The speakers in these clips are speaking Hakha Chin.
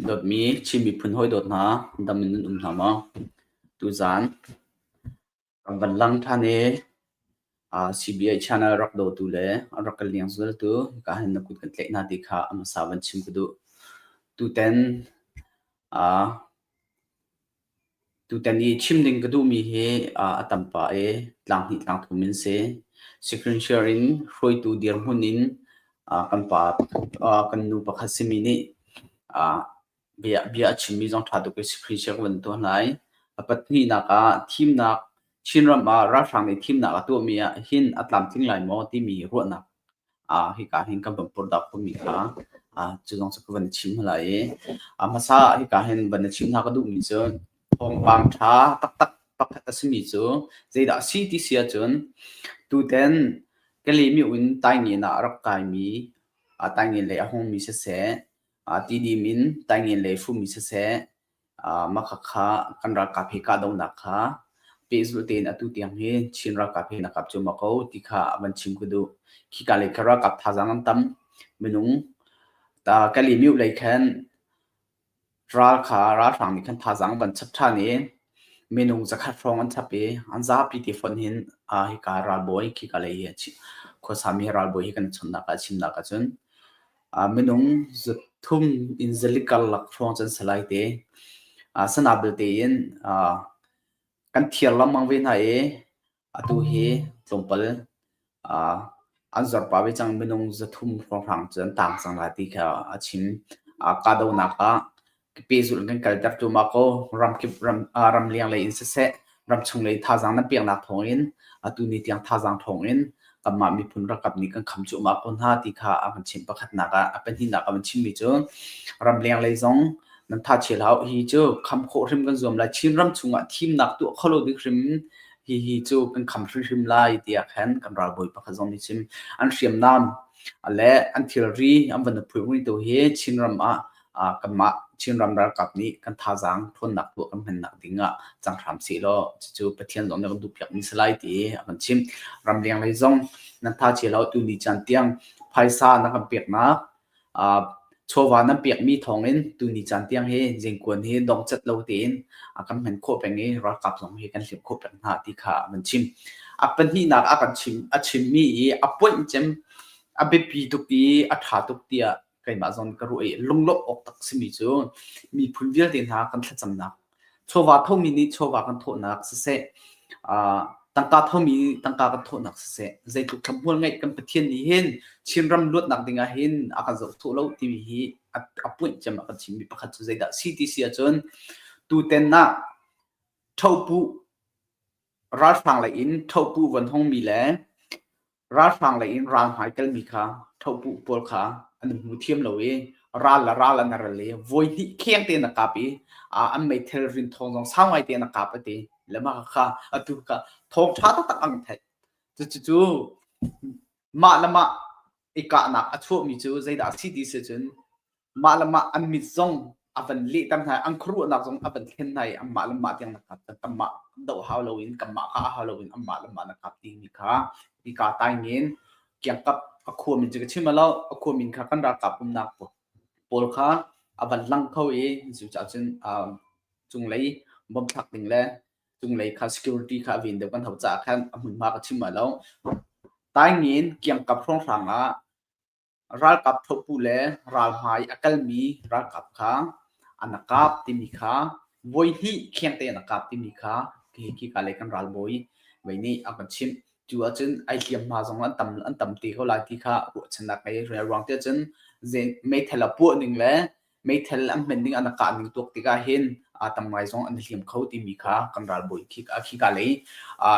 Dawtmi Chin miphun hawidawt hna, dam in nan um hna maw? Tuzaan kan van lang ṭhan i CBA channel rak dawtu le a rak kan liang zultu hika hin na kut kan tlaih hna ti kha a hmasa van chim ka duh. Tutan Tutan i chim ding ka duhmi hi a tam pah i tlanghnih tlangthum in si. Screen share in hruaitu dirhmun in kan pa kan nu pakhat simi nih bia bia a chimmi zong ṭha tuk i screen share ka van tuah lai. A pahnihnak ah thimnak Chinram ah ralhrang nih thimnak a tuahmi ah hin a tlamtling lai maw timi ruahnak hika hin kan van purdak khawhmi kha cu zong cu ka van i chim hna lai i a hmasa ah hika hin van i chim hna ka duhmi cu thawngpang ṭha taktak pakhat a simi cu zeidah a si ti si ahcun tuten Kalemi in Taingen ah a rak kaimi Taingen lei a hungmi siseh Tidim in Taingen lei fumi siseh Mah khakha kan ralkap he kahdohnak kha pehzulh tein atu tiang hi Chin ralkap he na kap cuahmah ko ti kha a van chim ka duh. Khika lei kha ralkap thazaang an tam. Minung Kalymyo lei khan ral kha ralhrang nih khan thazaang van chap ṭhan i minung zakhat hrawng an chap i an zapi ti fonh hin hika ralbawi khika lei hi khuasami ralbawi hi kan chawnhnak ah chimnak ahcun Minung zathum in zali karlak hrawng cu an si lai te. Sana belte in kan thiar lengmang ve hna i atu hi tlawmpal an zor pah ve cang. Minung 300 hrawnghrang cu an taang cang lai ti kha a chim. Kahdohnak ah pehzulh in kan kalter cuahmah ko. Ramkip ramleng lei in siseh, ramchung lei thazaang nan peknak thawngin atu ni tiang thazaang thawngin kanmah miphun ralkap nih kan kham cuahmah ko hna ti kha a kan chimh pakhatnak ah. A pahnihnak a van chimmi cu ramleng lei zong nan tha chia hlah u. Hi cu kham khawh hrim kan zuam lai. Chin ram chungah thimnak tuah kho lo ding hrim hihi cu kan kham hrimhrim lai tiah khan kan ralbawi pakhat zong nih chim. An hriamnam le an thilri an van phuih tu hi Chinram ah kanmah Chinram ralkap nih kan thazaang ṭhawnnak tuah kan hmannak ding ah cang hram seh law cucu Pathian zong nih kan duhpiak mi si lai ti a kan chimh. Ramleng lei zong nan tha chia lo tu ni caan tiang phaisa na kan peknak chawva nan pekmi thawngin tu ni caan tiang hi zingkuan hi dongcat lo tein a kan hman khawh peng i ralkap zong hi kan hliap khawh peng hna ti kha a kan chim. A pahnihnak a kan chim a chimmi i a point cem a biapi tuk i a ṭha tuk tiah keimah zong ka ruah i lunglawmh awk tak simi cu miphun vialte hna kan thlacamnak chawva thomi nih chawva kan thawhnak siseh tangka thomi tangka kan thawhnak siseh zeitluk thlahmual ngeih kan Pathian nih hin Chinram luatnak ding ah hin a kan zoh thawh lo timi hi a puanh cem a kan chimmi pakhat cu zeidah si ti si ahcun tuten ah thopu ralhrang lei in thopu von hongmi le Ralhrang lei in ral hmai kalmi kha thohpuh pawl kha an hmu thiam lo i ral le ral an ral i voi hnih kheng tein a kap i an meithal rin thawng zong sau ngai tein a kap a ti. Le mah kha atu kha thawng ṭha taktak an theih. Cucu mah le mah i kahnak a chuahmi cu zeidah a si ti si cun mah le mah an mit zong a van lehter hna i an khuaruahnak zong a van thlen hna i anmah le mah tiang na kap kanmah doh hau loin kanmah kah hau loin anmah le mah na kap timi kha hika taingin kiangkap a khuamin cu ka chim lo a khuamin kha kan ralkap umnak pawl kha a van lang kho i cucaah cun cunglei bomb thlak ding le cunglei kha security kha a ven deuh kan hau caah khan a hmunhma ka chim lo taingin kiangkap hrawnghrang ah Ralkap thopu le ralhmai a kalmi ralkap kha an a kap timi kha voihnih khengte an a kap timi kha khika lei kan ralbawi vei nih a kan chimh. Cu ahcun ai hliamhma zong an tam an tam te ko lai ti kha ruahchannak ngei. Ruang te ahcun meithal a puah ning le meithal an hman ning an a kah ning tuak tikah hin a tam ngai zong an hliam kho timi kha kan ralbawi khika lei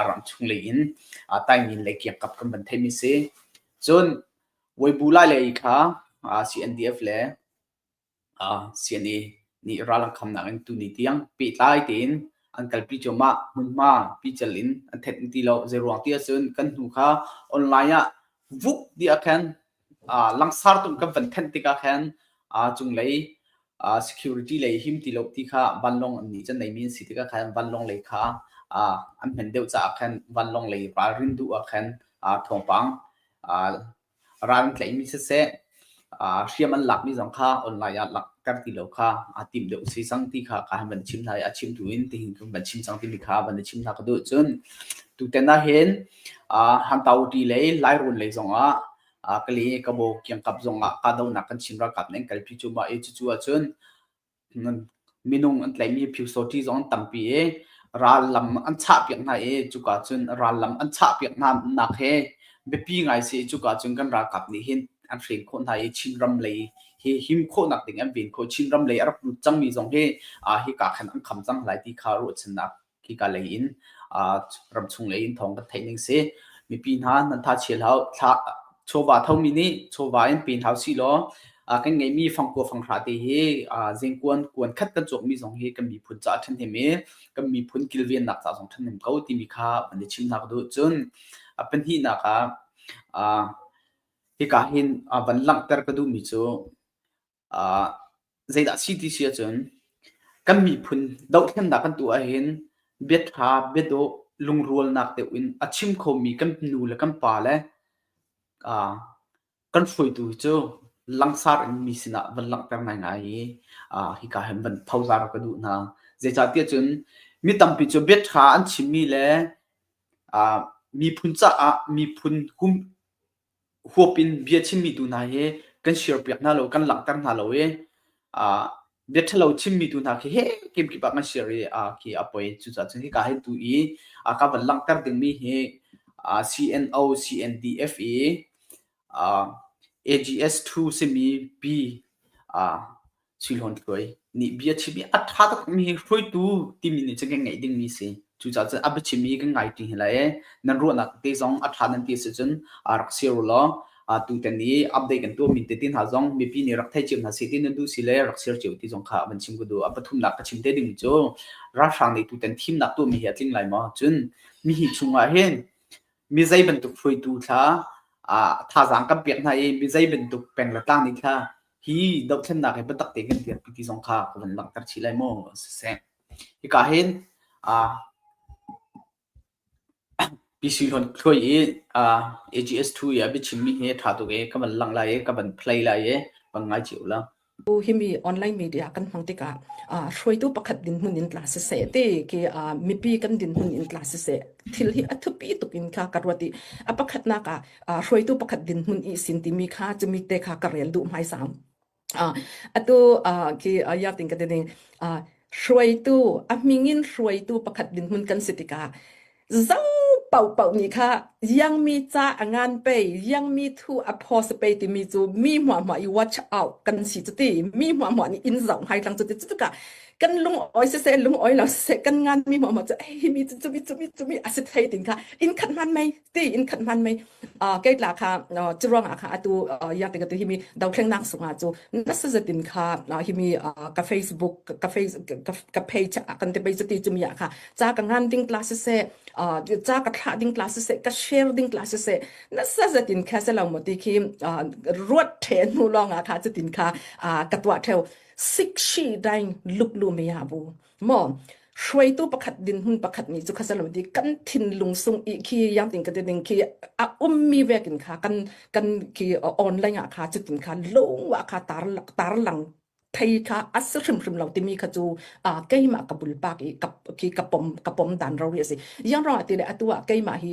ramchung lei in Taingin lei kiangkap kan van theimi si. Cun Weibu lai lei kha CNDF le CNA nih ral an khamnak in tuni tiang pehtlai tein an kalpi cuahmah. Hmunhma pical in an thenh ti lo. Zeiruang ti ahcun kan hnu kha online ah vuk ti ah khan langsar tuk kan van thenh tikah khan cunglei security lei him ti lo ti kha vanlawng an nih cun neimi an si tikah khan vanlawng lei kha an hman deuh caah khan vanlawng lei ralrin duh ah khan thawngpang ral an tlaihmi siseh, hriam an lakmi zong kha online ah. ter ti lo kha aa timh deuh si cang ti kha ka han van chim hna i a chimtu in tihin kan van chim cang timi kha van chim hna ka duh. Cun tutan ah hin Hantawti lei Lairawn lei zongah Kale Kabaw kiangkap zongah kahdohnak kan Chin ralkap nih an kalpi cuahmah i cucu ahcun minung an tlaihmi Pyusawṭi zong an tampi i ral lam an chahpiak hna i cuka cun ral lam an chahpiak hna nak he biapi ngai si i cuka cun kan ralkap nih hin an hren khawh hna i Chinram lei hi him khawhnak ding an ven khawh. Chinram lei a rak lut cangmi zong hi hika khan an kham cang lai ti kha ruahchannak khika lei in ramchung lei in thawng kan theih ning si. Mipi hna nan tha chia hlah thla chawva thomi nih chawva in pe hna usih law kan ngeihmi fangkua fanghra te hi zengkuan kuan khat kan cawkmi zong hi kan miphun caah ṭhahnem i kan miphun kilvennak ca zong ṭhahnem ko timi kha van i chim hna ka duh. Cun a pahnihnak ah hika hin van langhter ka duhmi cu Zeidah a si ti si ahcun kan miphun dohthlennak kan tuah ahhin biaṭha, biadawh, lungrualnak deuh in a chim khomi kan nu le kan pa le kan hruaitu hi cu langsar in mi sinah van langhter ngaingai i hika hin van phozar ka duh hna. Zeicahtiah cun mi tampi cu biaṭha an chimmi le miphun caah miphun hum huap in bia chimmi tu hna hi kan share piak hna lo, kan langhter hna lo i bia ṭhalo chimmi tu hna khi he kemkip ah kan share i khi a poi. Cucaah cun hika hin tu i ka van langhter dingmi hi CNO, CNDF i AGS2 simi P Sui Hlawn Thluai nih bia chim i a ṭha takmi hi hruaitu timi nih cun kan ngeih dingmi si. Cucaah cun a biachim hi kan ngai ṭi hi lai i nan ruahnak te zong a ṭha nan ti si cun rak share u law tutan i update kan tuahmi tete hna zong mipi nih rak thei cio hna seh ti nan duh si le rak share cio ti zong kha van chim ka duh. A pathumnak ka chim te ding cu ralhrang nih tutan thimnak tuahmi hi a tling lai maw? Cun mihi chungah hin mi zei bantuk hruaitu thla thazaang kan pek hna i mi zei bantuk peng le tlang nih thla hi dohthlennak hi biatak tein kan dirpi ti zong kha ka van langhter chih lai mu siseh. Hika hin PC Hlawn Thluai i AGS2 i a biachimmi hi a ṭha tuk i ka van langh lai i ka van play lai i van ngai cio la. Himi online media kan hmang tikah hruaitu pakhat dinhmun in tla siseh ti ki mipi kan dinhmun in tla siseh thil hi a thupi tuk in kha ka ruat i a pakhatnak ah hruaitu pakhat dinhmun i sin timi kha cumi te kha ka rel duh hmaisam. Atu khi yak ting ka ti ding hruaitu a hming in hruaitu pakhat dinhmun kan si tikah zo paohpaoh nih kha iangmi ca a ngan pei iangmi thu a post pei timi cu mi hmuahhmuah i watch out kan si cu ti mi hmuahhmuah nih in zoh ngai tlang cu ti cu tikah kan lung oi siseh lung oi lo siseh kan ngan mi hmuahhmuah cu hey mi cu cumi cumi cumi a si thei tin kha in khat hman mei ti in khat hman mei kei tla kha cu ruangah kha atu ya te ka tu himi dothlengnak sungah cu nasa zatin kha himi ka Facebook ka face ka page kan te pei cu ti cumi ah kha ca ka ngan ding class siseh ca ka thlah ding class siseh ka share ding class siseh nasa zatin kha se lo mo ti khi ruat the hnu lawng ah kha cutin kha ka tuah theo sik shi daing luk lu me ya bu mo hruaitu pakhat dinhmun pakhat nih cu kha se lo ti kan thinlung sung i khi yang ting ka ti ding khi a ummi vekin kha kan kan khi online ah kha cutin kha lungwa kha tar tar lang thei kha a si hrimhrim lo timi kha cu keimah ka bulpak i ka khi ka pom ka pom dan ro ri a si yang rong ah ti le atu ah keimah hi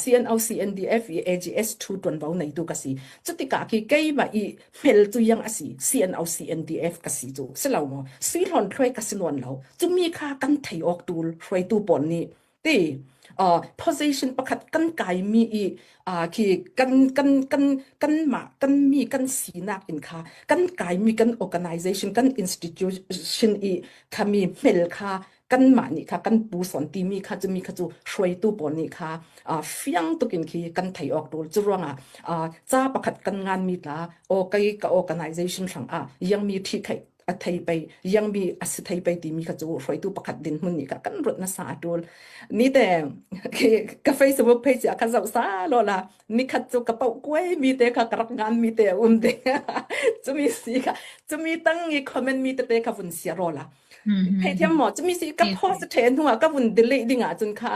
CNO CNDF i AGS 2 tuanvo neitu ka si cutikah khi keimah i hmel cu yang a si CNO CNDF ka si cu si lo maw sui hlawn thluai ka si nawn lo cumi kha kan thei awk tu hruaitu pawl nih ti position pakhat kan kaimi i khi kan kan kan kanmah kan mi kan sinak in kha kan kaimi kan organization kan institution i khami hmel kha kanmah nih kha kan pu son timi kha cumi kha cu hruaitu pawl nih kha fiang tukin khi kan thei awk tul cu ruangah ca pakhat kan ngan mi tla o kai ka organization hrang ah yang mi thi khai a thei pei yangmi a si thei pei timi kha cu hruaitu pakhat dinhmun nih kha kan ruat nasa a tul ni te ka Facebook page ah ka zoh sa lo la nikhat cu ka pauh kuai mi te kha ka rak ngan mi te a um te cumi si kha cumi tang i comment mi tete kha vun sia ro la thei thiam maw cumi si ka post the hnu ah ka vun delete ding ah cun kha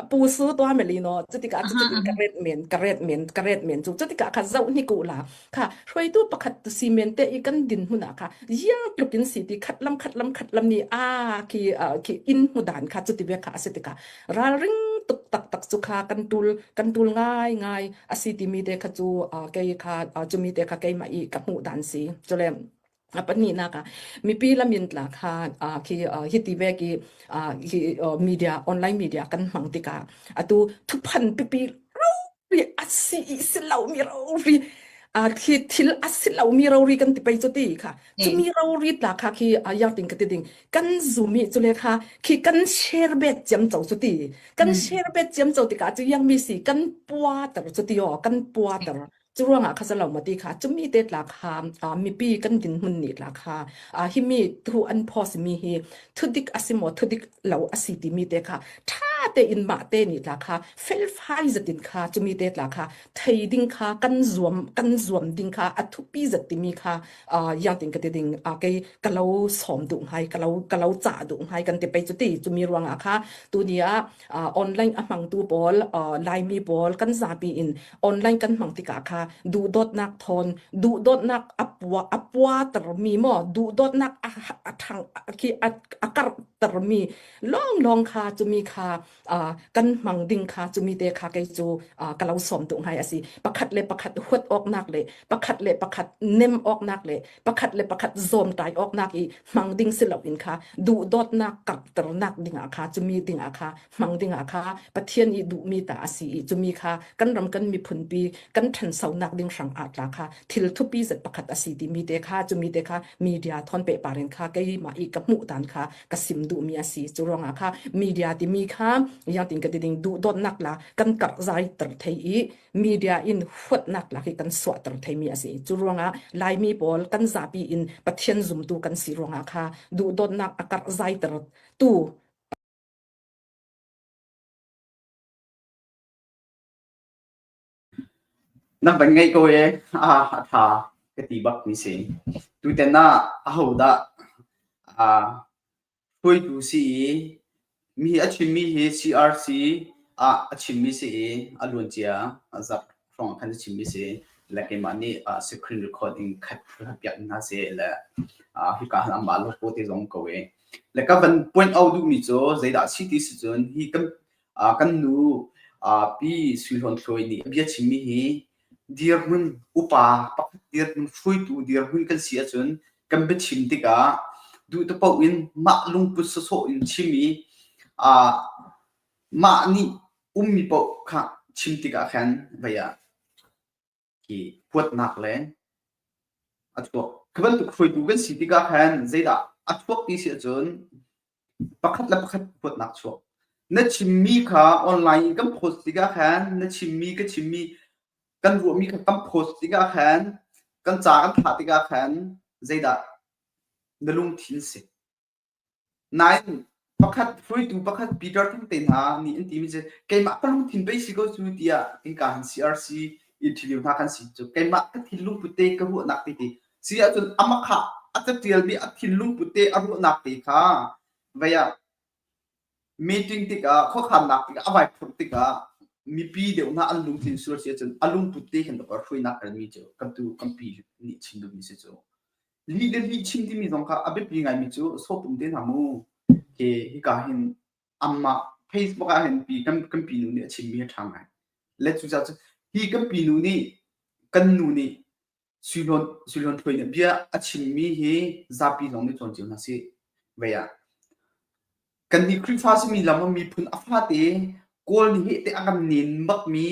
pu su to me li no cutikah cutin ka ret men ka ret men ka ret men cu cutikah kha zoh ni ku la kha hruaitu pakhat tu si men te i kan din hmun ah kha yang tluk. bantuk in si ti khat lam khat lam khat lam ni a khi khi in hmu dan kha chu ti ve kha asi tikah ralring tuk tak tak chu kha kan tul kan tul ngai ngai asi ti mi te kha chu kei kha chumi te kha keimah i ka hmuh dan si chule a pahnihnak ah mipi lamin tla kha khi hiti ve ki hi media online media kan hmang tikah atu thuphan pipi rori asi si lo mi rori a khi thil asi lo mi rori kan ti pei chu ti kha chumi rori tla kha khi yang ting ka ti ding kan zumi chu le kha khi kan share bet chiam cho chu ti kan share bet chiam cho tikah chu yang mi si kan pua ter chu ti o kan pua ter Curuangah kha lo ma ti kha cumi te tla kha mipi kan dinhmun nih tla kha himi thu an post mi hi thudik asimo thudik lo asi ti mi te kha tha te in mah te nih tla kha felfai zatin kha cumi te tla kha thei ding kha kan zuam kan zuam ding kha a thupi zat ti mi kha yang ting ka ti ding kei ka lo som duh ngai ka lo ka lo cha duh ngai kan ti pei chu ti cumi ruangah kha tu ni ah online a hmangtu pawl Laimi pawl kan zapi in online kan hmang tikah kha duhdawtnak thawn duhdawtnak a pua a pua termi maw duhdawtnak a a thang khi a a karh termi lawng lawng kha cumi kha kan hmang ding kha cumi te kha kei cu ka lo som tu ngai asi pakhat le pakhat huat awknak le pakhat le pakhat nem awknak le pakhat le pakhat zawm tai awknak i hmang ding si lo in kha duhdawtnak karhternak dingah kha cumi dingah kha hmang dingah kha Pathian i duhmi ta a si i cumi kha kan ram kan miphunpi kan ṭhansonak ding hrang ah tla kha thil thupi zat pakhat a si timi te kha cumi te kha media thon pe parin kha keimah i ka hmuh dan kha ka sim duhmi a si cu ruangah kha media timi kha yang tin ka ti ding duhdawtnak la kan karh zai ter thei i media in huatnak lak hi kan suahter theimi a si. Cu ruangah Laimi pawl kan zapi in Pathian zumtu kan si ruangah kha duhdawtnak a karh zaiter tu Na van ngeih ko e a a tha ka ti bak mi si. Tutan ah ahodah ah Hruaitu si i mi a chimmi hi CRC ah a chimmi si i a luancia zarh hrawng ah khan a chimmi si le keimah nih screen recording khat piak hna seh le hika han amah logo te zong ko i le ka van point out duhmi cu zeidah si ti si cun hi kan kan nu pi Sui Hlawn Thluai nih a bia chimmi hi dirhmun upa pakhat dirhmun hruaitu dirhmun kan si ahcun kan biachim tikah duh te paoh in mah lungput sawsawh in chim i uh, mah nih ummi paoh kha chim tikah khan vei ah hi huatnak le a chuak. Khi bantuk hruaitu kan si tikah khan zeidah a chuak ti si ahcun Pakhat le pakhat huatnak chuak. Na chimmi kha online in kan post tikah khan na chimmi ka chimmi kan ruahmi kha kan post tikah khan kan ca kan thlah tikah khan zeidah na lungthin si. Nain pakhat hruaitu pakhat Peter Thang te hna nih an timi cu keimah ka lungthin pei si ko cu tiah hika han CRC interview hna kan si cu keimah ka thinlung put te ka ruahnak te te Si ahcun amah kha a catialmi a thinlung put te a ruahnak te kha vei ah meeting tikah khuakhannak tikah a vai phurh tikah mipi deuh hna an lungthin sual si ahcun a lungput te khin dawk hruainak kalmi cu kan tu kan pi nih chim duhmi si cu lih le lih chim timi zong kha a biapi ngaimi cu sawpum te hna mu ke hika hin amah Facebook ah hin pi kan kan pi nu nih a chimmi a ṭha ngai le cucaah cu hi kan pi nu nih kan nu nih Suihlawn Thluai nih bia a chimmi hi zapi zong nih cawn cio hna sih. Vei ah kannih Khrihfa simi lam ah miphun a fate Kawl nih heh te a kan nen bakmi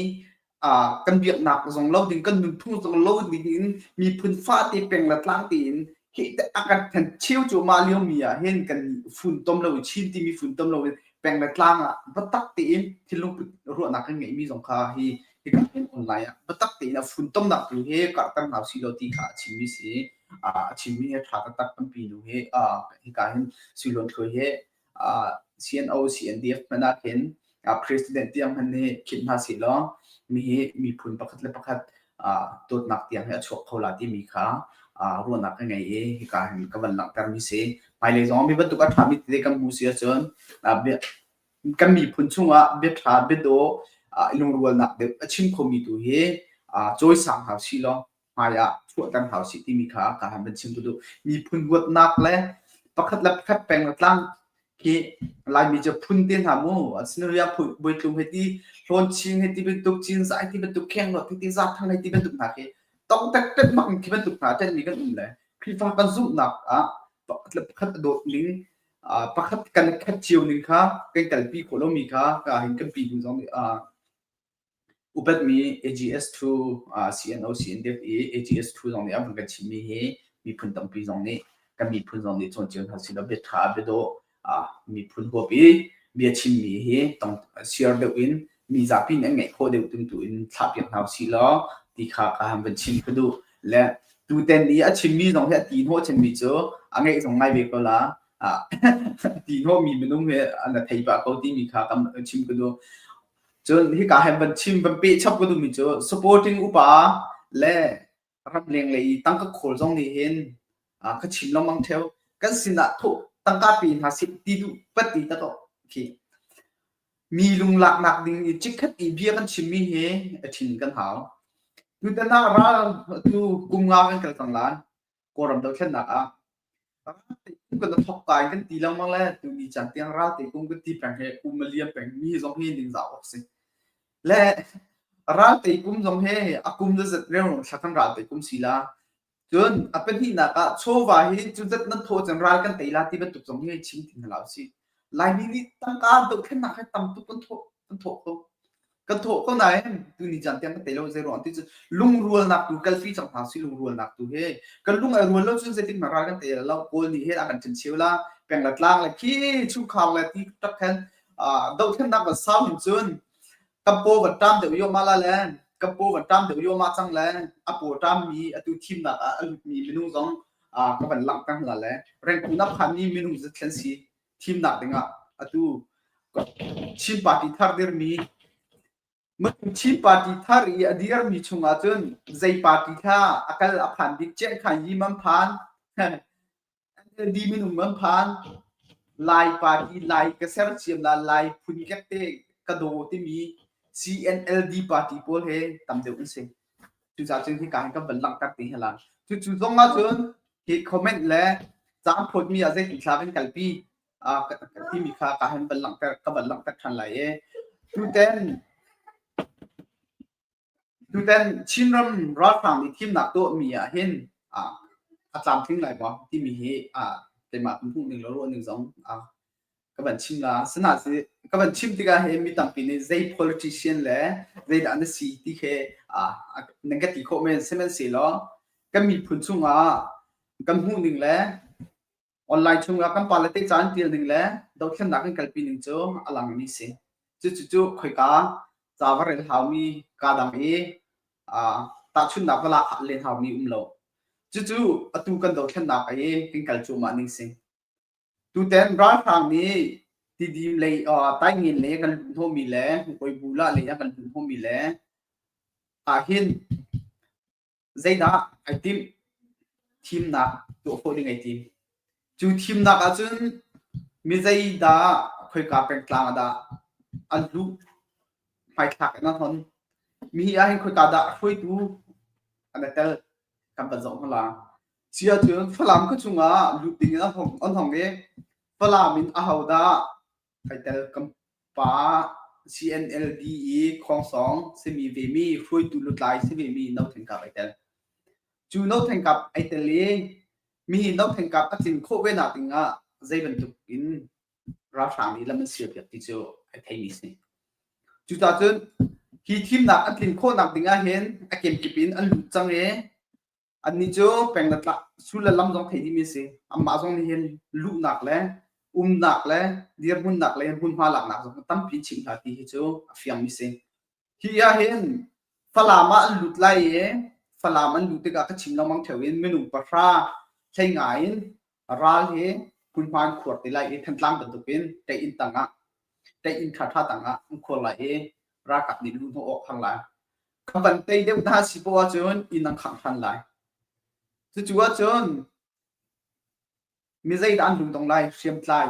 kan biaknak zong lo ding kan nunphung zong lo ding in miphun fate peng le tlang tein heh te a kan then cheu cuahmah liomi ah hin kan funtom lo i Chin timi funtom lo in peng le tlang ah biatak tein thinlung put ruahnak kan ngeihmi zong kha hi hika hin online ah biatak tein a funtomnak tu hi karhter hna usih law ti kha a chimmi si. A chimmi hi ṭha taktak kan pinu hi hika hin Suihlawn Thluai hi CNO, CNDF hmanh ah khin president tiang hmanh nih khinh hna sih law mi hi miphun pakhat le pakhat dawtnak tiang hi a chuak kho la timi kha ruahnak ka ngei i hika hin ka van langhtermi si. Hmailei zong mi bantuk a ṭhami tete kan hmu si ahcun kan miphun chungah biaṭha, biadawh, lungrualnak deuh a chim khomi tu hi cawisang hna usih law. Hmai ah chuahter hna usih timi kha ka han van chim ka duh. Miphun huatnak le pakhat le pakhat peng le tlang khi Laimi cu phun te hna mu Sinaria Bawitlung hei ti Hlawnching hei ti bantuk Cinzah hei ti bantuk Khenglawt hei ti Zathang hei ti bantuk hna khi tong tek bak khi bantuk hna ṭenmi kan um le Khrihfa kan zumhnak ah pakhat le pakhat a dawt ning pakhat kan khat cio ning kha kan kalpi khawh lomi kha ka hin kan pi hnu zong nih Upatmi AGS2 CNO CNDF i AGS2 zong nih an van kan chimmi hi miphun tampi zong nih kan miphun zong nih cawn cio hna sih law bia ṭha bia dawh miphun huap i bia chimmi hi tong siar deuh in mi zapi nih an ngaih khawh deuh tung tu in thlahpiak hna usih law ti kha ka han van chim ka duh. Le tuten i a chimmi zong hi a ti hnawh chinmi cu a ngeih zong ngai ve ko la. Ti hnawhmi minung hi na thei pah ko timi kha kan chim ka duh. Cun hika hin van chim van peh chap ka duhmi cu supporting upa le ramleng lei i tangka khawl zong nih hin ka chim lengmang theo. Kan sinah thawh tangka pe hna seh ti duh pat ti tak khi. Mi lunglaknak ding i chikkhat i bia kan chimmi hi a thin kan hau. Tutan ah ral tu kum nga kan kal cang lan. Kawlram dothlennak ah Ralte kum kan thok kai kan ti lengmang le tuni caan tiang ralte kum kan ti peng he kum a liam peng mi zong hi ningzah awk si. Le ralte kum zong he a kum na zat reng thla kan ralte kum si la. Cun a pahnihnak ah chawva hi cu zat nan thawh cun ral kan tei la ti bantuk zong hi chim ti hna lo si. Laimi nih tangka dohthlennak hi tam tuk kan thawh kan thawh ko. Kan thawh ko nain tuni caan tiang kan tei lo zei ruang ti cu lungrualnak tu kalpi cang hna si lungrualnak tu he kan lung ai rual lo cun zeitin hmanh ral kan tei lo kawl nih hin a kan ṭhen cheu la peng le tlang le khi chungkhar le ti tak khan dohthlennak van sau hin cun kan paw van ṭam deuh yo ma la le kan paw van ṭam deuh yo ma cang le a paw ṭam mi atu thimnak ah a lut mi minung zong ka van langhter hna le rengkung na phan mi minung zat si thimnak dingah atu Chin party thar dirmi Chin party thar i a dirmi chungah cun zei party kha a kal a phan bik Ciankhan Yim an phan NLD minung an phan Lai party Lai ka ser ciam la Lai phun kek te ka daw timi CNLD party pawl he tam deuh an si. Cucaah cun hika hin kan van langhter te hi la. Cucu zong ah cun hi comment le caan phawtmi ah zeitin thla kan kalpi timi kha ka han van langhter ka van langhter ṭhan lai i tuten tuten Chinram ralhrang nih thimnak tuahmi ah hin a tlamtling lai maw timi hi keimah kan hmuh ning le ruah ning zong ka van chim la. Sinain ka van chim tikah hin mi tampi nih zei politician le zeidah na si ti khi nan ka ti khawh men. Sihmanhsehlaw kan miphun chungah kan hmuh ning le online chungah kan pale te ca an tial ning le dothlennak kan kalpi ning cu a langmi si. Cucu cu khoika ca va rel haumi ka dang i tahchunhnak va lak len haumi um lo. Cucu atu kan dothlennak i kan kal cuahmah ning si. Tuten ralhrang nih Tidim lei Taingen lei kan luh hnawhmi le Kawibula lei ah kan luh hnawhmi le ahhin zeidah ai timh? Thimnak tuah khawh ding ai tim. Cu thimnak ahcun mi zeidah khoika pengtlang ah dah an luh hmaithlak in an hon. Mi hi ahhin khoika dah hruaitu an i tel kan van zoh hna la. Si ahcun Falam khua chungah lut ding in an hong, an hong i Falam in ahodah kai tel kan pa CNLD i Khawngsawng simi vemi hruaitu lutlai si vemi No Than Kap ai tel. Cu No Than Kap ai tel i mi No Than Kap a tlin khawh ve nak ding ah zei bantuk in ralhrang nih lam an sialpiak ti cu ai theimi si. Cucaah cun hi thimnak an tlin khawhnak ding ah hin a kemkip in an lut cang i Annih cu peng le tlak sul le lam zong thei dihmi a si. Amah zong nih hin luhnak le umnak le dirhmunnak le hmunhma laknak zong tampi chimh hna ti hi cu a fiangmi si. Hi ah hin Falam ah an lut lai i Falam an luh tikah ka chim lengmang theo in minung pahra hlei nga in ral hi hmunhma an khuar te lai i Thantlang bantukin ṭeih-inn tangah ṭeih-inn ṭhaṭha tangah an khuar lai i ralkap nih luh hnawh awk har lai. Ka van tei deuh hna si poah ahcun inn an khangh ṭhan lai. Cucu ahcun mi zeidah an lungdong lai? Hriamtlai.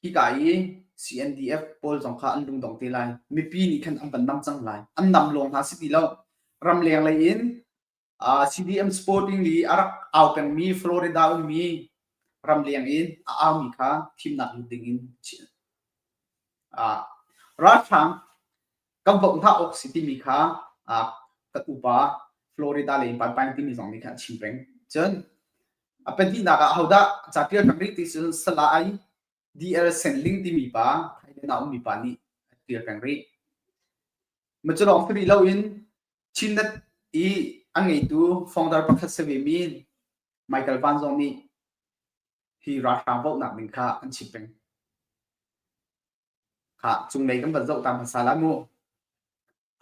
Hika i CNDF pawl zong kha an lungdong te lai. Mipi nih khan an van nam cang lai. An nam lawng hna si ti lo. Ramleng lei in. CDM Sporting i a rak au pengmi Florida ummi ramleng in a aumi kha thimnak lut ding in ralhrang kan vote hna awk si timi kha kan upa Florida lei in Panpaing timi zong nih khan a chim peng. Cun a pahnihnak ah hodah ca ṭial peng rih ti cun Salai DL Senling timi pa Thailand ah ummi pa nih a ṭial peng rih. Macu lawng si rih loin Chinnet i a ngeitu founder pakhat si vemi Michael Van zong nih hi ralhrang vohnak ding kha an chim peng. Kha cunglei kan van zoh ta hmasa la mu.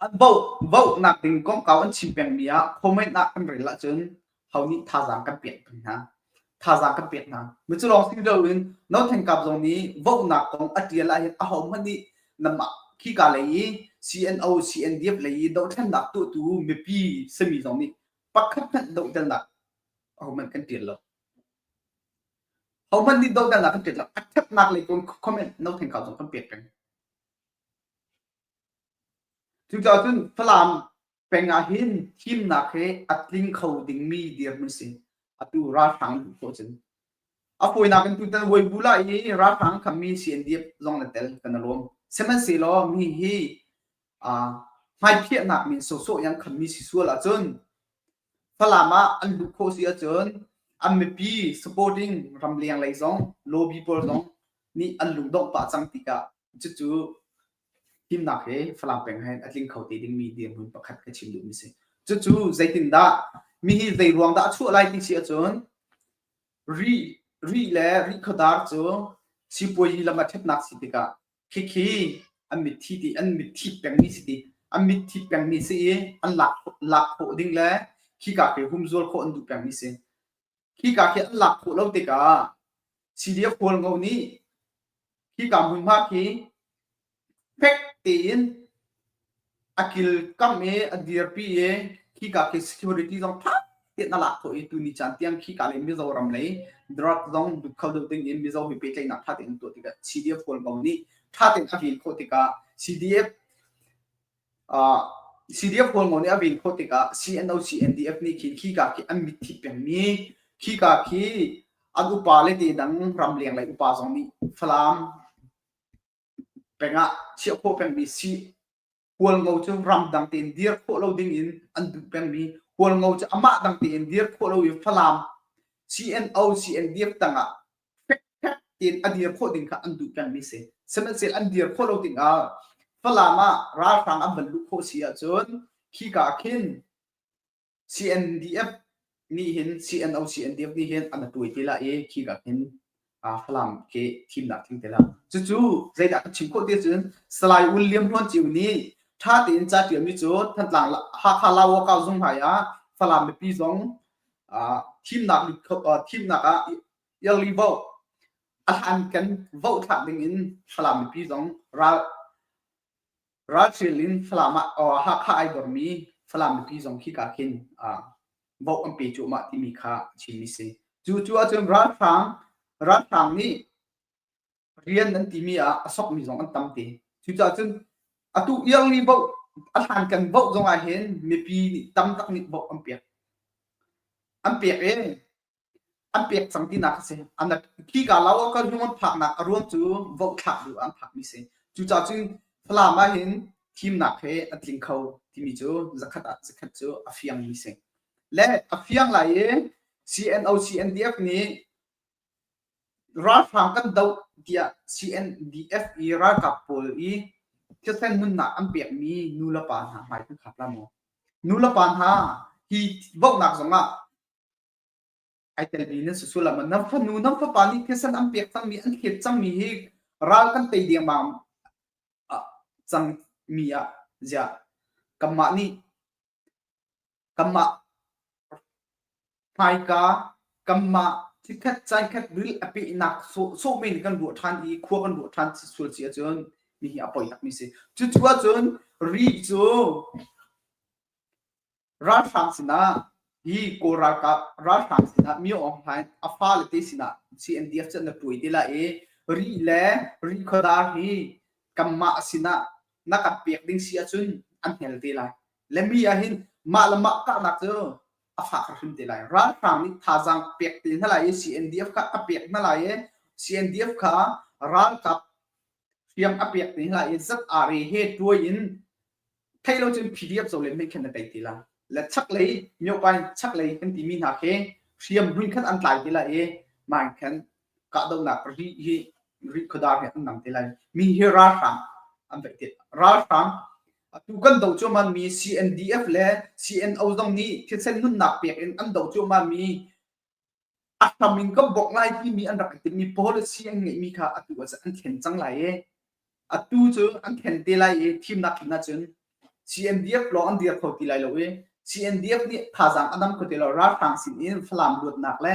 An voh vohnak ding kongkau an chim pengmi ah comment ah kan rel ahcun ho nih thazaang kan pek peng hna. Thazaang kan pek hna. Mi cu lawng si loin No Thank Kap zong nih vohnak kong a ṭial ahhin ahohmanh nih namah khika lei i CNO, CNDF lei i dohthlennak tuahtu mipi simi zong nih pakhat hmanh dohtelnak ahohmanh kan ṭial lo. Hohmanh nih dohtelnak kan ṭial lo. A ṭhatnak lei kong comment No Thank Kap zong kan pek peng. Cucaah cun Falam peng ah hin thimnak he a tling kho dingmi dirhmun si. Atu ralhrang duh khawh cun. A fawinak in tutan Vuaibula i ralhrang khammi CNDF zong na tel kan i lawm. Sihmanhsehlaw mi hi hmaiphiahnak min sawhsawh yang khammi si sual ahcun Falam ah an luh khawh si ahcun an mipi supporting ramleng lei zong lobby pawl zong nih an lungdongh pah cang tikah cucu himnak he Falam peng he a tling kho te dingmi dirhmun pakhat ka chim duhmi si. Cucu zeitindah mi hi zei ruang dah a chuah lai ti si ahcun ri ri le ri khuadar cu sipuazi lam a ṭhatnak si tikah khikhi an mitthi ti an mitthi pengmi si ti an mitthi pengmi si i an lak lak khawh ding le khika khi humzual khawh an duh pengmi si. Khika khi an lak khawh lo tikah CDF Hualngo nih khika hmunhma khi fek tein a kilkamh i a dirpi i khika khi security zong ṭha tein a lak khawh i tuni caan tiang khika lei Mizoram lei drug zong lut kho deuh ding in Mizo he pehtlaihnak ṭha tein an tuah tikah CDF Hualngo nih ṭha tein a ven khawh tikah CDF CDF Hualngo nih a ven khawh tikah CNO CNDF nih khin khika khi an mitthit pengmi khika khi an upa le te dang ramleng lei upa zong nih Falam peng ah chiah khawh pengmi si Hualngo cu ramdang tein dir khawh lo ding in an duh pengmi Hualngo cu amah dang tein dir khawh lo i Falam CNO CNDF tangah fekfek tein a dir khawh ding kha an duh pengmi si. Sihmanhsehlaw an dir khawh lo dingah Falam ah ralhrang an van luh khawh si ahcun khika khin CNDF nih hin CNO CNDF nih hin an tuai te la i khika khin Falam ke thimnak thing te la. Cucu zeidah kan chim khawh ti cun Salai William Hluan Ceu nih ṭha tein ca ṭialmi cu Thantlang Hakha Lawakau zung hmai ah Falam mipi zong thimnak thimnak ah yearly vote a hlan kan vote thlak ding in Falam mipi zong ral ralhrial in Falam ah Hakha ai dormi Falam mipi zong khika khin vote an pe cuahmah timi kha chimmi si. Cu cu ahcun ralhrang ralhrang nih rian an timi ah a sokmi zong an tam te. Cucaah cun atu yearly vote a hlan kan vote zong ah hin mipi nih tam tak nih vote an pek. An pek i an pek cang tinak a si. Khika lo ah kan hlung an phaknak a ruang cu vote thlak duh ah an phakmi si. Cucaah cun Falam ah hin thimnak he a tling kho timi cu zakhat ah zakhat cu a fiangmi si. Le a fiang lai i CNO CNDF nih ralhrang kan doh tiah CNDF i ralkap pawl i thisen nunnak an pekmi nu le pa hna hmai kan khap la maw? Nu le pa hna hi vohnak zongah ai telmi nan si sual ah nan fanu nan fapa nih thisen an pek cangmi an thlet cangmi hi ral kan tei dengmang cangmi ah ziah kanmah nih kanmah hmaika kanmah thikhat caankhat ril a pehnak sawh men kan ruah ṭhan i khua kan ruah ṭhan sual si ahcun mi hi a poi takmi si cucu ahcun ri cu Ralhrang sinah hi Kawl ralkap ralhrang sinah Myo Aung Hlaing a fale te sinah CNDF cu an i tuai te lai i Rih le Rih khuadar hi kanmah sinah na kan pek ding si ahcun an hnel te lai. Le mi ah hin mah le mah kahnak cu. A fak hrim te lai. Ralhrang nih thazaang pek te hna lai i CNDF kha a pek hna lai i CNDF kha ralkap hriam a pek te hna lai i ZRA he tuai in thei lo cun PDF zo len mei khan na tei ti la. Le chaklei myopai chaklei kan timi hna khi hriam hmunkhat an tlai ti lai i mah khan kahdohnak ri hi ri khuadar hi an nam te lai. Mi hi ralhrang an vaih te. Ralhrang atu kan do cuahmah mi CNDF le CNO zong nih thisen nunnak pek in an do cuahmah mi a hram in kan bawk lai timi an rak i timmi policy an ngeihmi kha atu ah an thlen cang lai i atu cu an thlen te lai i thimnak tlin ahcun CNDF lawng an dir kho ti lai lo i CNDF nih thazaang a dam kho ti lo ralhrang sin in Falam luatnak le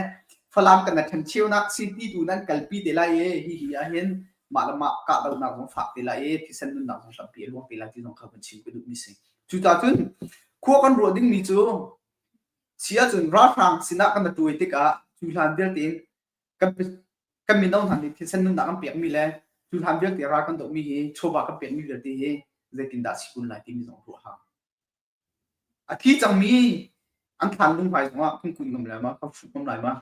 Falam kan ṭhen cheunak si ti tu nan kalpi te lai i hihi ahhin mah le mah kahdohnak zong fak te lai i thisen nunnak zong hrampi a luang te lai ti zong kha van chim ka duhmi si. Cucaah cun khua kan ruah dingmi cu si ahcun ralhrang sinah kan tuai tikah cu hlan vialte in kan kan mino hna nih thisen nunnak kan pekmi le cu hlan vialte ral kan dohmi hi chawva kan pekmi vialte hi zeitindah si kun lai timi zong ruah hau. A thi cangmi an thlan lung hmai zongah kan kun ngam lai ma, kan fuh ngam lai ma.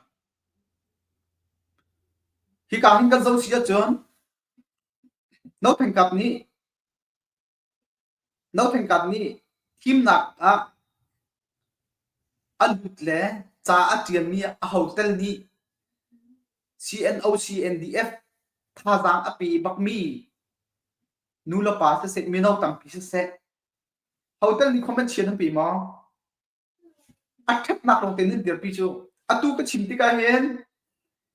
Hika hin kan zoh si ahcun Nothengkap nih Nothengkap nih thimnak ah a lut le ca a ṭialmi ahotel nih CNO CNDF thazaang a pe bakmi nu le pa siseh mino tampi siseh hotel nih comment chia nan pe maw? A ṭhatnak lawng te nan dirpi cu atu ka chim tikah hin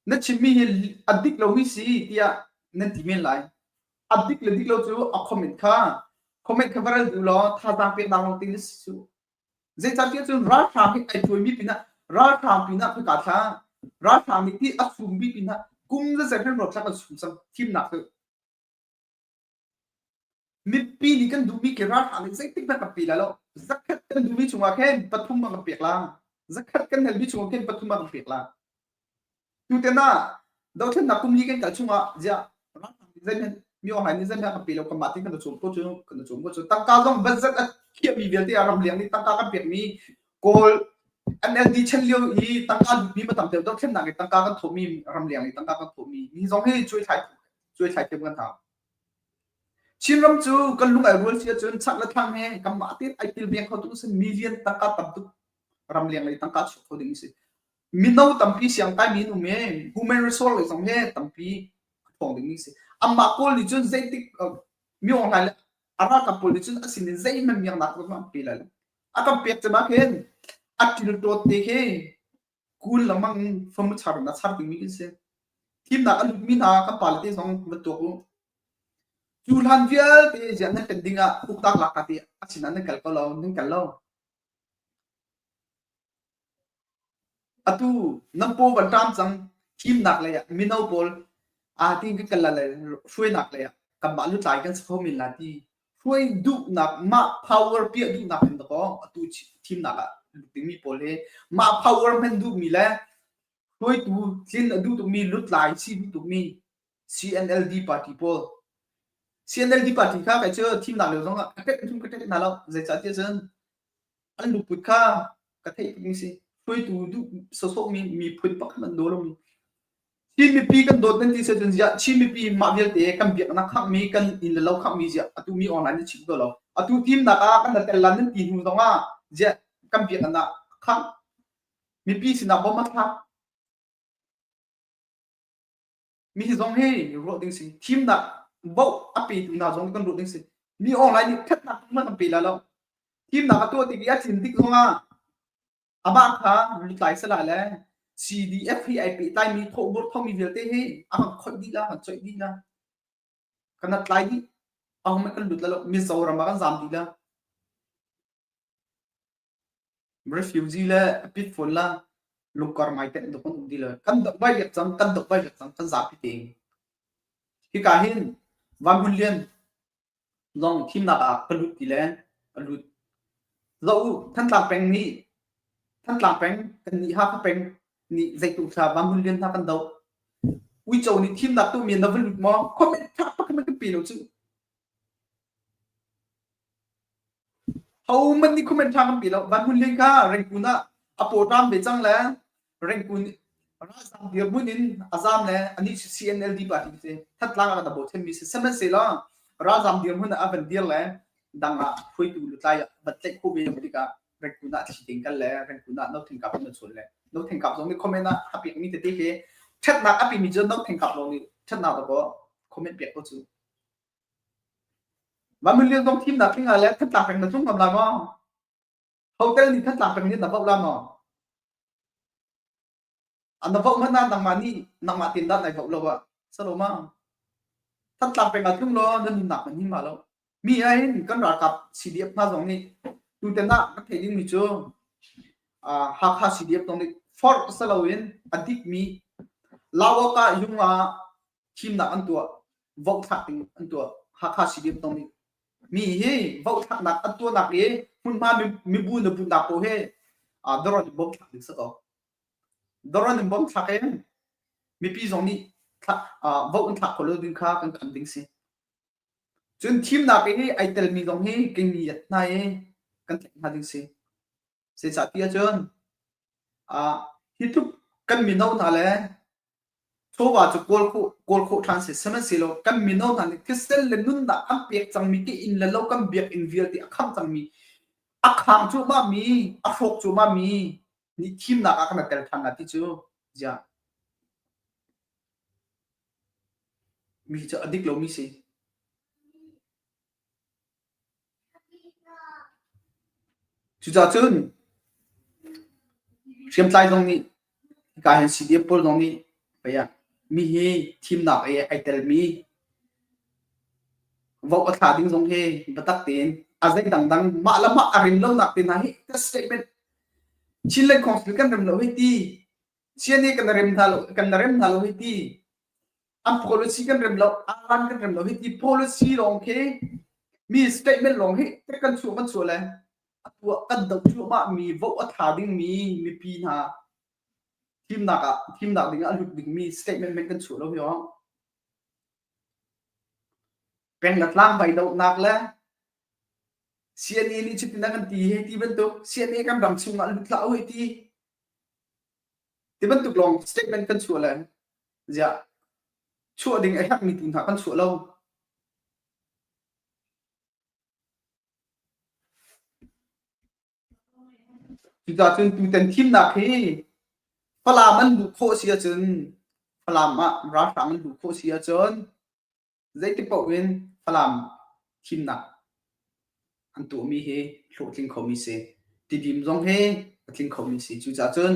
na chimmi hi a dik lomi si tiah nan ti men lai. A dik le dik lo cu a comment kha comment kha va rel duh law thazaang peknak lawng te na si cu. Zeicahtiah cun ralhrang hi ai tuaimi pinah ralhrang pinah khika thla ralhrang nih ti a summi pinah kum zazet hin ruat thla kan sum cang thimnak cu. Mipi nih kan duhmi khi ralhrang nih zeitik hmanh kan pe lai lo. Zakhat kan duhmi chungah khin pathum a kan pek la. Zakhat kan halmi chungah khin pathum a kan pek la. Tuten ah dothlennak kum li kan kal chungah ziah ralhrang nih zeihmanh mi online nih zeihmanh kan pe lo kanmah tin kan cawm ko cu kan cawm ko cu tangka zong budget a khiahmi vialte ah ramleng nih tangka kan pekmi Kawl NLD chan lio i tangka lutmi ma tam deuh dothlennak i tangka kan thawhmi ramleng i tangka kan thawhmi mi zong hi cuai thlai cuai thlai thiam kan hau. Chinram cu kan lung ai rual si ahcun chak le thlang he kanmah tein ai kilveng kho tu si million tangka tam tuk ramleng lei tangka chuak kho ding si. Mino tampi siang kai mi an um i human resource lei zong he tampi a thawng ding mi si. Amah kawl nih cun zeitik mi online le a ralkap pawl nih cun a sin in zeihmanh miaknak zong an pe lai lo. A kan pek cem ah khin a ṭilṭawt te khi kul lengmang in famu char in a char dingmi kan si. Thimnak a lutmi hna kan pale te zong van tuak u. Cu hlan vialte ziah nan kan ding ah uktak lak ka ti a sinah nan kal ko lo, nan kal lo. Atu nan paw van ṭam cang thimnak lei ah mino pawl aa tin kan kal la le hruainak lei ah kanmah lutlai kan si kho men la ti hruai duhnak mah power piah duhnak in dakaw atu thimnak ah lut dingmi pawl hi mah power hman duhmi le hruaitu tlin a duh tukmi lutlai si duh tukmi CNLD party pawl CNLD party kha kai cu thimnak lio zong ah ka tek ka tek hna lo zeicahtiah cun an lungput kha ka theih tukmi si hruaitu duh sawsawhmi miphun pakhat an daw lomi Chin mipi kan dawt nan ti cun ziah Chin mipi mah vialte kan biaknak khanghmi kan inn le lo khanghmi ziah atu mi online nan chim ko lo atu thimnak ah kan tel lan nan ti hnu zong ah ziah kan biaknak khangh mipi sinah bom a thlak Mi hi zong hi ruah ding si. Thimnak vote a petu hna zong kan ruah ding si. Mi online nih thatnak hmanh kan pe la lo. Thimnak a tuah tik i a tlin tik zong ah amah kha lutlai sala le CDF hi ai pehtlai mi thawhbur thomi vialte hi a kan khoih dih la, kan coih dih la. Kan tlai dih. Ahom kan lut la lo. Mizoram ah kan zam dih la. Refugee le a pit fawn la lungkar ngai tenh dok an um ti lo. Kan dok vai vek cang, kan dok vai vek cang, kan zapi tein. Hika hin Van Hmun Lian zong thimnak ah ka lut ti le ka lut. Zoh u, Thantlang peng nih Thantlang peng kan nih Hakha peng nih zeitluk thla Van Hmun Lian hna kan doh. Uico nih thimnak tu mi na va lut maw? Comment tha pakhat man kan pe lo cu. Hohmanh nih comment ṭha kan pe lo. Van Hmun Lian kha Rangoon ah A pawṭam ve cang le Rengkun ralzaam dirhmun in a zaam le anih cu CNLD party si Thantlang ah kan bochanmi si. Sihmanhsehlaw ralzaam dirhmun ah a van dir le dang ah hruaitu lutlai ah van tlaih khawh ve tikah Rengkun ah thli ding kal le Rengkun ah No Theng Kap in a chawn le No Theng Kap zong nih comment ah a pekmi tete khi ṭhatnak a pemi cu No Theng Kap lawng nih ṭhatnak dawkaw comment pek ko cu. Mah Lian zong thimnak ding ah le Thantlang peng na tlung ngam lai maw? Hotel nih Thantlang peng nih na voh la maw? Na voh hmanh ah nangmah nih nangmah tein dah nai voh lo ah salo ma? Thantlang peng ah tlung law na nunnak man him ma lo. Mi ah hin kan ralkap CDF hna zong nih tuten ah kan theih dingmi cu Hakha CDF zong nih forh salo in a dikmi Lawaka yung ah thimnak an tuah vote thlak ding an tuah Hakha CDF zong nih mi hi vote thlaknak an tuahnak i hmunhma mibu na buhnak paoh hi doron in bom thlak ding si ko doron in bom thlak in mipi zong nih vote an thlak kho lo ding kha kan kham ding si cun thimnak i ai telmi zong hi kan ngiat hna i kan tlaih hna ding si Zeicahtiah cun hi tluk kan mino hna le chawva cu kawl khawh kawl khawh ṭhan si. Sihmanhsehlaw kan mino hna nih thisen le nunnak an pek cangmi ke inn le lo kan biakinn vialte a khamh cangmi a khang cuahmahmi a hrawk cuahmahmi nih thimnak ah kan tel ṭhan la ti cu ziah mi cu a dik lomi si. Cucaah cun hriamtlai zong nih hika hin CDF pawl zong nih pei ah mi hi thimnak i ai telmi vote a thla ding zong hi biatak tein a zei dangdang mah le mah a rem lonak te hna hi ka statement Chinland Council kan rem lo hei ti CNA kan rem hna lo kan rem hna lo hei ti An policy kan rem lo, alan kan rem lo hi ti policy lawng khi mi statement lawng hi kan chuah kan chuah le atu ah kan doh cuahmah mi vote a tha ding mi mipi hna thimnak ah thimnak ding ah a lut ding mi statement men kan chuah lo hi ong peng le tlang vai dohnak le CNA nih cutin an kan ti hei ti bantuk CNA kan ram chung ah lut hlah u hei ti Ti bantuk lawng statement kan chuah le ziah chuah ding a herhmi tu hna kan chuah lo. Cucaah cun tutan thimnak hi Falam an luh khawh si ahcun Falam ah ralhrang an luh khawh si ahcun Zeiti paoh in Falam thimnak an tuahmi hi hlawhtling khomi si. Tidim zong hi a tling khomi si. Cucaah cun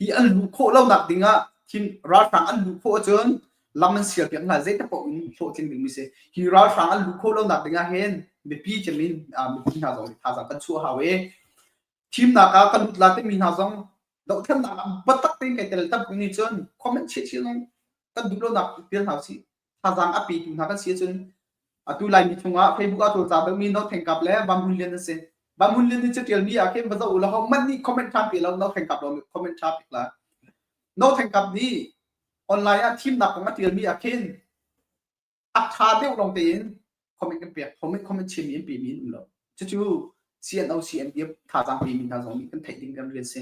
hi an luh khawh lonak ding ah thim ralhrang an luh khawh ahcun lam an sial piak hna zeiti paoh in hlawhtling dingmi si. Hi ralhrang an luh khawh lonak ding ah hin mipi cem in mipi hna zong nih thazaang kan chuah hau i thimnak ah kan lut la timi hna zong dohthlennak ah biatak tein kai tel tak nih cun comment chiah chiah zong kan duh lonak tial hna usih. Thazaang a petu hna kan si ahcun atu Laimi chungah Facebook ah cawlcang deuhmi No Theng Kap le Vam Hun Lian an si. Vam Hun Lian nih catialmi ah khin va zoh u law hohmanh nih comment ṭha pe lo No Theng Kap lawng nih comment ṭha pek la. No Theng Kap nih online ah thimnak kong a ṭialmi ah khin a ṭha deuh lawng tein comment kan pek. Comment comment chimmi an pemi an um lo. Cucu CNO CNDF thazaang pemi hna zong nih kan theih ding kan rian si.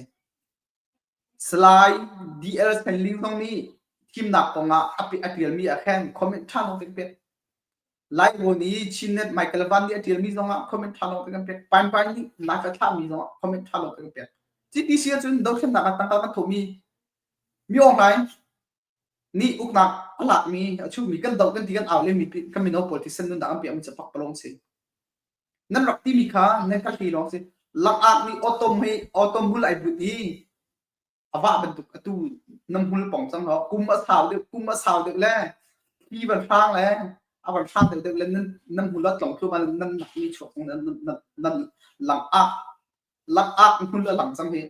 Salai DL Stanley zong nih thimnak kong ah a ṭialmi ah khan comment ṭha lawng te kan pek. Lairawn i Chinnet Michael Van nih a ṭialmi zong ah comment ṭha lawng te kan pek. Pine Pine nih live a thlahmi zong ah comment ṭha lawng te kan pek. CPC ahcun dothlennak ah tangka kan thawhmi mi online nih uknak a lakmi a chuhmi kan doh kan ti kan au lenmi kan mino pawl thisen nunnak an piahmi cu pakpalawng si. Nan rak timi kha nan ka hli lawng si. Langak nih awtom hi awtom hmul ai but i a vah bantuk atu na hmul pong cang ho kum a sau deuh kum a sau deuh le thli van hrang le a van hrang deuh deuh le nan nan hmul a tlong thlu nan nak mi chuak nan nan nan langak langak hmul a lang cang hi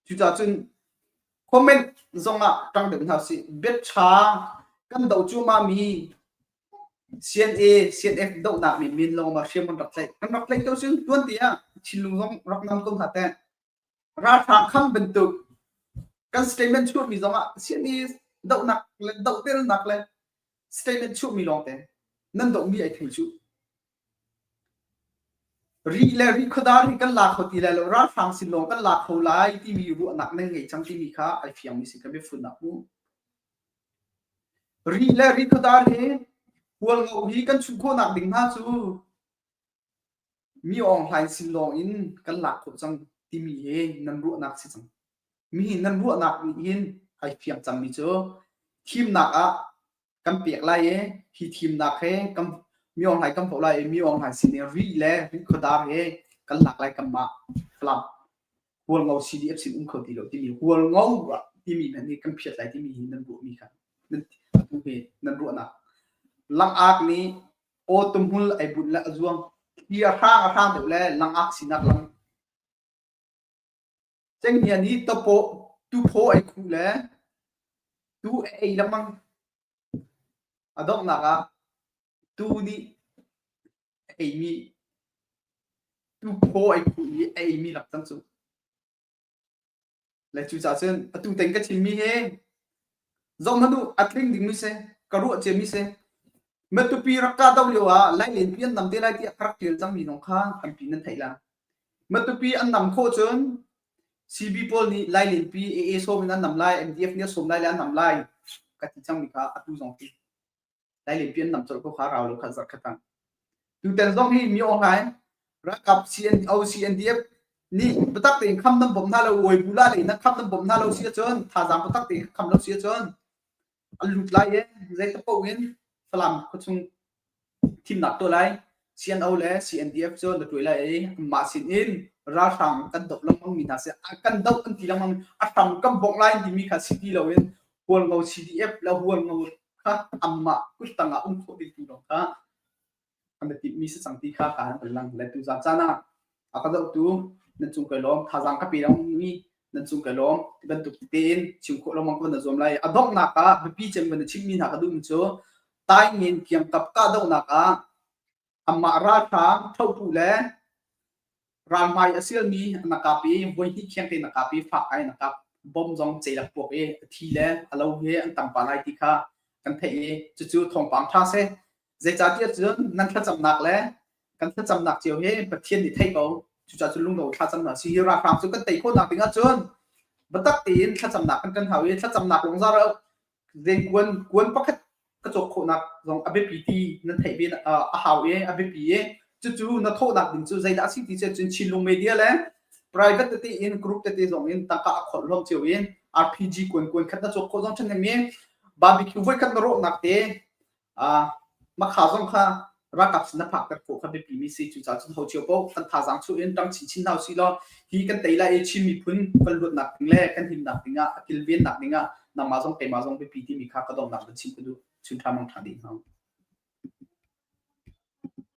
Cucaah cun comment zongah ṭang deuh hna usih. Biaṭha kan doh cuahmahmi CNA, CNF dohnak min min lawng ma hriam kan rak tlaih. Kan rak tlaih ko cun tuan tiah thinlung zong rak nam ko hna teh. Ralhrang kham bantuk kan statement chuahmi zongah CNA dohnak le dohtelnak le statement chuahmi lawng te nan dohmi ai thei cu. Rih le rihkhuadar hi kan la kho ti lai lo, ralhrang sin lawng kan la kho lai timi ruahnak nan ngei cang timi kha ai fiangmi si ka biafunnak mu. Rih le rihkhuadar hi Hualngo hi kan chuh khawhnak ding hna cu Mi Aung Hlaing sin lawng in kan lak khawh cang timi hi nan ruahnak si cang. Mi nan ruahnak nih hin ai fiang cangmi cu thimnak ah kan pek lai i hi thimnak he kan Mi Aung Hlaing kan vote lai i Mi Aung Hlaing sin i Rih le Rihkhuadar he kan lak lai kanmah Falam Hualngo CDF sin um kho ti lo timi Hualngo timi hmanh hi kan phiat lai timi hi nan ruahmi kha nan atu hi nan ruahnak langak nih aw tumhmul ai bunh le a zuang hi a hrang a hrang deuh le langak sinak lang cenghngia nih tawpaw tuphaw ai khuh le tu a ei lengmang a donghnak ah tu nih a eimi tuphaw ai khuh i a eimi lak cang cu Le cucaah cun atu teng ka chimmi hi zoh hmanh u a tling dingmi si ka ruah ciami si Matupi rak kah do lio ah Lailenpi an nam te lai tiah ka rak ṭial cangmi zong kha tampi nan theih la. Matupi an nam khawh cun CB pawl nih Lailenpi AA sawm in an nam lai, MDF nih a sawm lai le an nam lai ka ti cangmi kha atu zong hi Lailenpi an nam colh ko kha rau lo kha zarh khat ah. Tutan zong hi mi aw ngai ralkap CNO CNDF nih biatak tein kham nan bawmh hna lo uai bu la le nan kham nan bawmh hna lo si ahcun thazaang biatak tein kham lo si ahcun an lut lai i zei paoh in Falam khuachung thimnak tuah lai CNO le CNDF cu na tuai lai i mah sin in ralhrang kan doh lengmang mi hna si kan doh an ti lengmang a hram kan bongh lai timi kha si ti loin Hualngo CDF le Hualngo kha anmah kuttang ah um khawh ding tu lawng kha an i timhmi si cang ti kha ka han lang le tu zan caan ah a ka zohtu nan cung kai lawm thazaang ka pe mi nan cung kai lawm ti bantuk tein chim khawh lengmang ko na zuam lai a donghnak ah biapi cem van chimmi hna ka duhmi cu tai ngen kiangkap kahdohnak ah amah ralhrang thopu le Ralhmai a sialmi na kap i voihnih khengte na kap i fak ngai na kap. Bom zong ceilak puak i a thi le a lo he an tam pah lai ti kha kan theih i cucu thawngpang ṭha si. Zeicahtiah cun nan thlacamnak le kan thlacamnak cio hi Pathian nih thei ko. Cucaah cun lungdo thlacamnak si. Hi ralhrang cu kan tei khawhnak ding ahcun biatak tein thlacamnak kan kan hau i thlacamnak lawng za kuan kuan pakhat ka cawk khawhnak zong a biapi ti nan theih ve a hau i a biapi i cucu na thawhnak ding cu zeidah a si ti cun Chinlung media le private tete in group tete zong in tangka a kholh hlawm cio in RPG kuan kuan khat na cawk khawh zong ṭhan mi barbecue voi khat na rawhnak te Makha zong kha ralkap sin na phakter khawh kha biapi mi si. Cucaah cun ho cio paoh kan thazaang chuah in ṭang chinchin hna usih law hi kan tei lai i Chin miphun kan luatnak ding le kan himnak ding ah a kilvennak ding ah nangmah zong keimah zong biapi timi kha ka donghnak van chim ka duh. Chun ṭha mang ṭha dih hna.